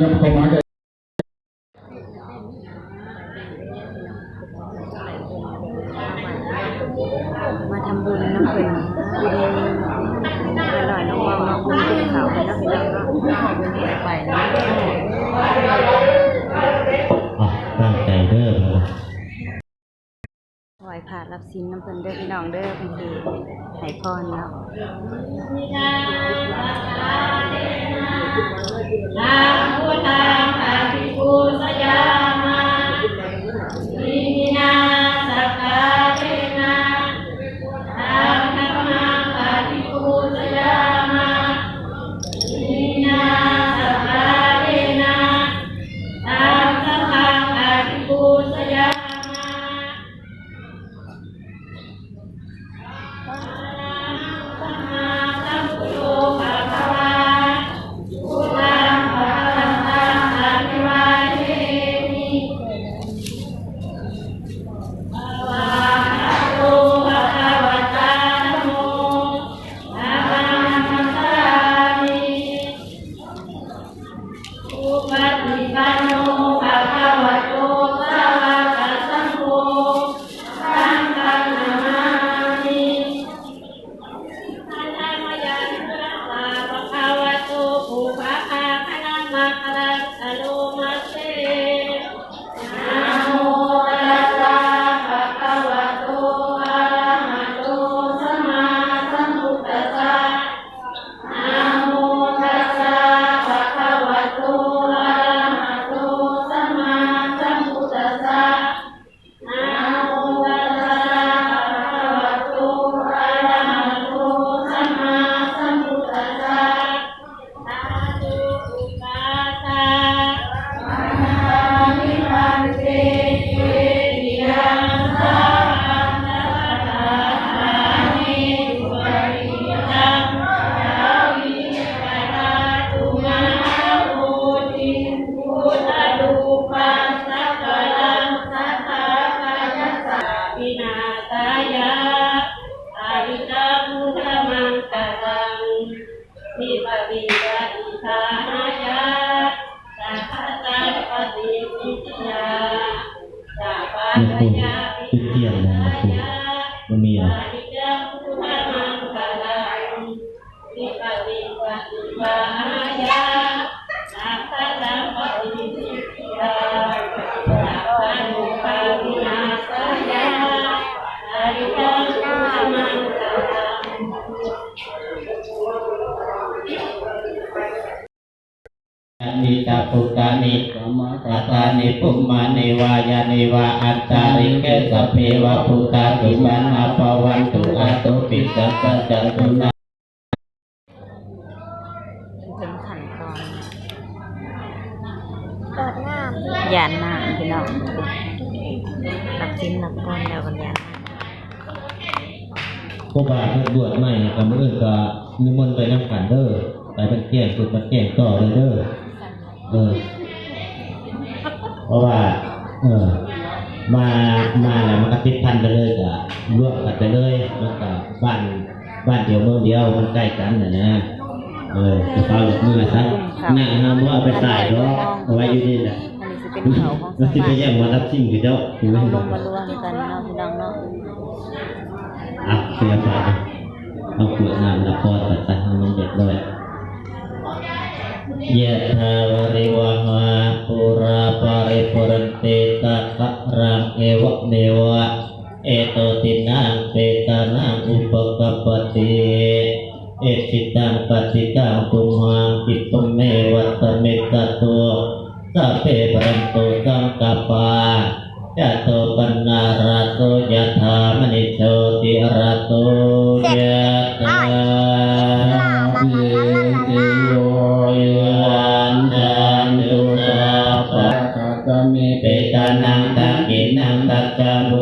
ມາທຳບຸນນຳເພິ່ນ ກິນອະລ່ອຍນ້ອງເວົ້າເນາະ ກິນເຂົ້າໄປເນາະ ພີ່ນ້ອງເນາະ ໄປເນາະ ອ່ະ ຕັ້ງໃຈເດີ. ຖວາຍພະຮັບສິນນຳເພິ່ນເດີພີ່ນ້ອງເດີ ເພິ່ນຊິໃຫ້ພອນເນາະ. Iddha bhūtāni samāgatāni, bhummāni vā yāni va antalikkhe, sabbeva bhūtā sumanā bhavantu, athopi sabbapāṇino. ເຖິງຂັ້ນຕອນ ເປີດນ້ຳ ຢາດນ້ຳພີ່ນ້ອງ ຮັບສິນຮັບພອນແລ້ວກໍຢາດນ້ຳ. ຜູ້ບ່າວເພິ່ນບວດໃໝ່ ກໍມື້ອື່ນກໍນິມົນໄປນຳກັນເດີ ໄປບັນແກງ ສຸດບັນແກງຕໍ່ເລີຍເດີ. ເອີ ເພາະວ່າ ເອີ ມາ ມາແລ້ວມັນກໍຕິດພັນໄປເລີຍ ກໍລວມກັນໄປເລີຍ ມັນກໍບ້ານ ບ້ານດຽວເມືອງດຽວ ມັນໃກ້ກັນຫັ້ນນະ. ເອີ ກະເປົາເມືອຊະ ໜ້າເຮົາບໍ່ເອົາໄປຂາຍດອກ ເອົາໄວ້ຢູ່ນີ້ແຫຼະ. ອັນນີ້ຊິເປັນເຂົ້າຂອງຊາວບ້ານ ມັນຊິໄປແຍ່ງມາຮັບສິ່ງຄືເຈົ້າ ເຮົາລົງມາລວມກັນເນາະ ພີ່ນ້ອງເນາະ. ອ່ະ ເສຍໄປ ເອົາກວດນ້ຳລະຄອນໄປ ໃສ່ໃຫ້ມັນຮຽບຮ້ອຍ. Yathā vārivahā pūrā paripūrenti sāgaraṃ, evameva ito dinnaṃ petānaṃ upakappati. Icchitaṃ patthitaṃ tumhaṃ khippameva samijjhatu, sabbe pūrentu saṅkappā, cando paṇṇaraso yathā, maṇi jotiraso yathā. Sabbītiyo vivajjantu, sabbarogo vinassatu, ma te bhavatvantarāyo, sukhī bhava. Petānaṃ dakkhiṇaṃ dajjaghu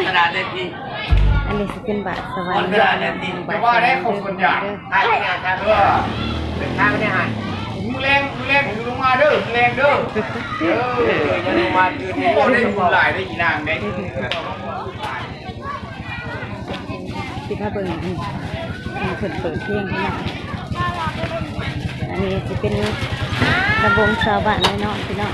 ຍ ຂະໜາດໃດທີ່ ອັນນີ້ຊິເປັນບາດສະຫວັນ ຂະໜາດໃດທີ່ ແຕ່ວ່າໄດ້ເຂົ້າສວນຢາກ ຖ່າຍງານເດີ ເດີນທາງໄດ້ຫັ້ນ ມື້ແລງ ມື້ແລງຄືລົງມາເດີ ມື້ແລງເດີ ເອີ ຢ່າລົງມາຄືບໍ່ໄດ້ບຸນຫຼາຍເດ້ ອີນາງເດ້. ຊິມາເບິ່ງ ເພິ່ນເປີດເພງພີ່ນ້ອງ ອັນນີ້ຊິເປັນລຳວົງຊາວບ້ານນ້ອຍໆ ພີ່ນ້ອງ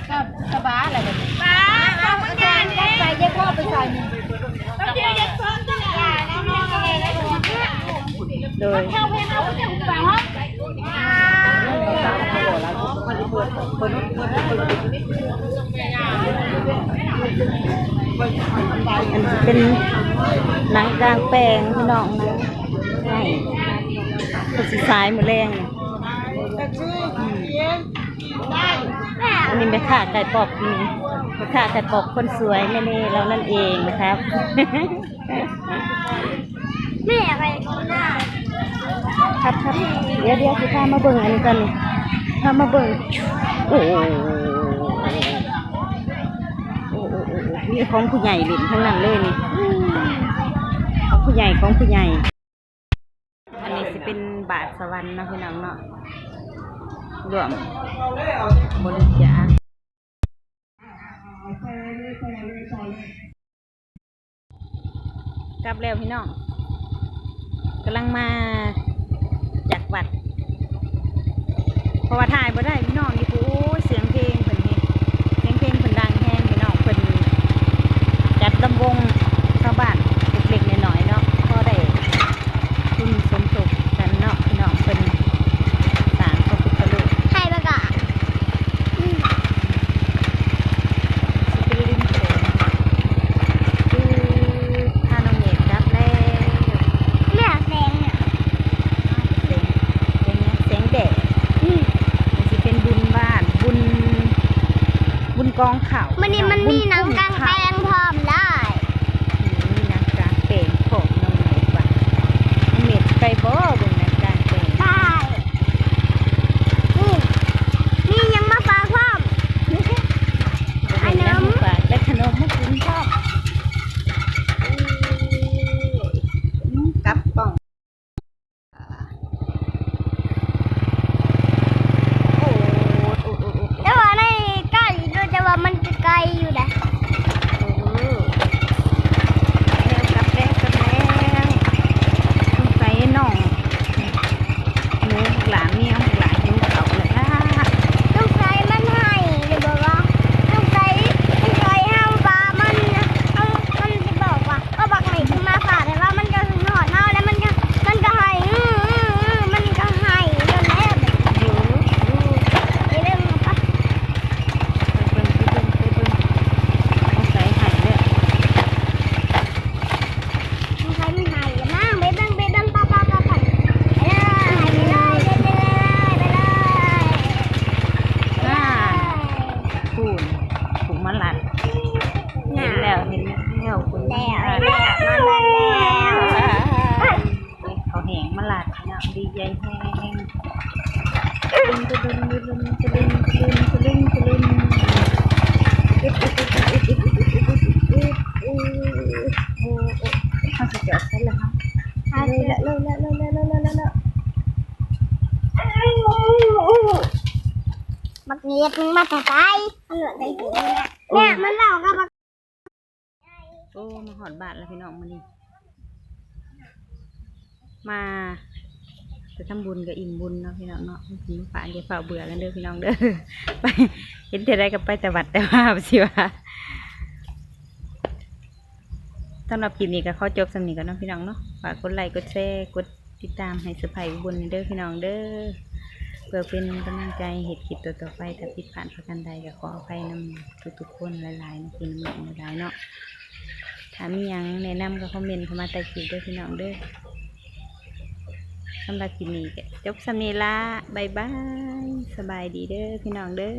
ກະ ກະບາລະບັດນີ້ ປາ ເອົາໄປເຢັບພໍ່ໄປໃສ່ນີ້ ໂດຍ ອັນນີ້ເປັນໜັງກາງແປງພີ່ນ້ອງ ໜັງໄມ້ ເພິ່ນຊິສາຍມື້ແລງນີ້ ອືມ ອັນນີ້ແມ່ຄ້າໄກ່ປອບ ນີ້ ແມ່ຄ້າໄກ່ປອບຄົນສວຍ ແມ່ເນລາວນັ້ນເອງນະຄັບ. ແມ່ໄປ ຄັບໆ ດຽວໆ ຊິພາມາເບິ່ງອັນນີ້ກ່ອນ ພາມາເບິ່ງ ໂອ້ ໂອ້ ໂອ້ ມີຂອງຜູ້ໃຫຍ່ຫຼິ້ນທັງນັ້ນເລີຍນີ້ ຂອງຜູ້ໃຫຍ່ ຂອງຜູ້ໃຫຍ່. ອັນນີ້ຊິເປັນບາດສະຫວັນເນາະ ພີ່ນ້ອງເນາະ ຮ່ວມບໍລິຈາກ ກັບແລ້ວພີ່ນ້ອງ ກຳລັງມາຈາກວັດ ເພາະວ່າຖ່າຍບໍ່ໄດ້ພີ່ນ້ອງ ຢູ່ພຸ້ນ ໂອ້ຍ ສຽງເພງເພິ່ນເດ ສຽງເພງເພິ່ນດັງແຮງພີ່ນ້ອງ ເພິ່ນຈັດລຳວົງຊາວບ້ານເລັກໆ ນ້ອຍໆ ເນາະ ພໍໄດ້ ບຸນສົມທົບກັນເນາະ ພີ່ນ້ອງ ເພິ່ນສ້າງພະພຸດທະຮູບ ໃຫ້ປະກາດ ອືມ ຊິເປັນລິມໂຂງ ອືມ ດີໃຫຍ່ແຮງ ຕະລຶງ ຕະລຶງ ຕະລຶງ ຕະລຶງ ຕະລຶງ ຕະລຶງ ຕະລຶງ ອຶບ ອຶບ ອຶບ ອຶບ ອຶບ ອຶບ ອຶບ ອຶບ ອຶບ ອຶບ ອຶບ ອື ໂອ້ ໂອ້ ເຮົາຊິຈອດໃສລະເຮົາ ເລີຍລະ ເລີຍລະ ເລີຍລະ ເລີຍລະ ເລີຍລະ ບັກເງີດ ມຶງມາແຕ່ໃສ? ມັນເຫຼືອໄດ້ກິນແລ້ວ ແມ່ ມັນເວົ້າກັບບັກ ໂອ້ ມາຮອດບ້ານແລ້ວພີ່ນ້ອງ ມື້ນີ້ ມາແຕ່ທຳບຸນກໍອີ່ມບຸນເນາະພີ່ນ້ອງເນາະ ເພິ່ນມາຝາກ ຢ່າຟ້າວເບື່ອກັນເດີພີ່ນ້ອງເດີ ໄປ ເຫັນເທື່ອໃດກໍໄປແຕ່ວັດແຕ່ວາ ວ່າຊິວ່າ ສຳລັບຄລິບນີ້ກໍຂໍຈົບສ່ຳນີ້ກ່ອນເນາະພີ່ນ້ອງເນາະ ຝາກກົດໄລ ກົດແຊ ກົດຕິດຕາມໃຫ້ສະໃພ້ອຸບົນແດ່ເດີພີ່ນ້ອງເດີ ເພື່ອເປັນກຳລັງໃຈເຮັດຄລິບຕໍ່ໆໄປ ຖ້າຜິດພາດປະການໃດກໍຂໍອະໄພນຳທຸກໆຄົນຫຼາຍໆເນາະ ທີ່ນ້ອງຫຼາຍໆເນາະ ຖ້າມີຫຍັງແນະນຳກໍຄອມເມັນເຂົ້າມາໃຕ້ຄລິບເດີພີ່ນ້ອງເດີ ສຳລັບຄລິບນີ້ກໍຈົບສ່ຳນີ້ລະ ບາຍບາຍ ສະບາຍດີເດີພີ່ນ້ອງເດີ.